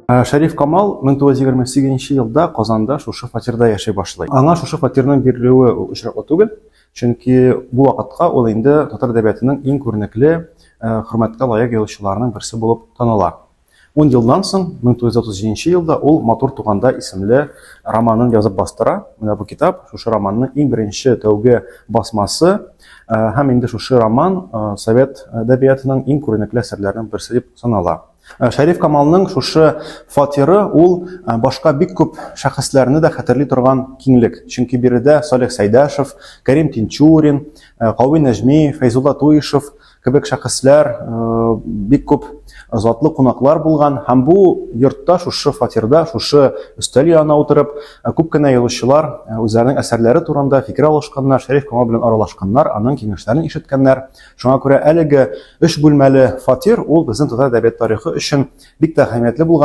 Шәриф Камал 1928 елда Казанда шушы фатирда яши башлый. Аңа шушы фатирның бирелүе очраклы түгел, чөнки бу вакытка ул инде татар әдәбиятының иң күренекле, хөрмәткә лаек язучыларының берсе булып таныла. Ун елдан соң, 1937 елда ул Матур туганда исемле романын язып бастыра. Менә бу китап, шушы романның иң беренче тәүге басмасы. Һәм инде шушы роман совет әдәбиятының иң күренекле әсәрләренең берсе дип санала. Шәриф Камалның шушы фатиры ул башка бик күп шәхесләрне дә хәтерли торган киңлек. Чөнки биредә Салих Сәйдәшев, Кәрим Тинчурин, Кави Нәҗми, Фәйзулла Туишев кебек шәхесләр, бик күп затлы кунаклар булган. Һәм бу йортта, шушы фатирда, шушы өстәл янына утырып, күп кенә язучылар үзләренең әсәрләре турында фикер алышканнар, Шәриф Камал белән аралашканнар, аның киңәшләрен ишеткәннәр. Шуңа күрә әлеге өч бүлмәле фатир ул безнең татар әдәбият тарихы өчен бик тә әһәмиятле булган.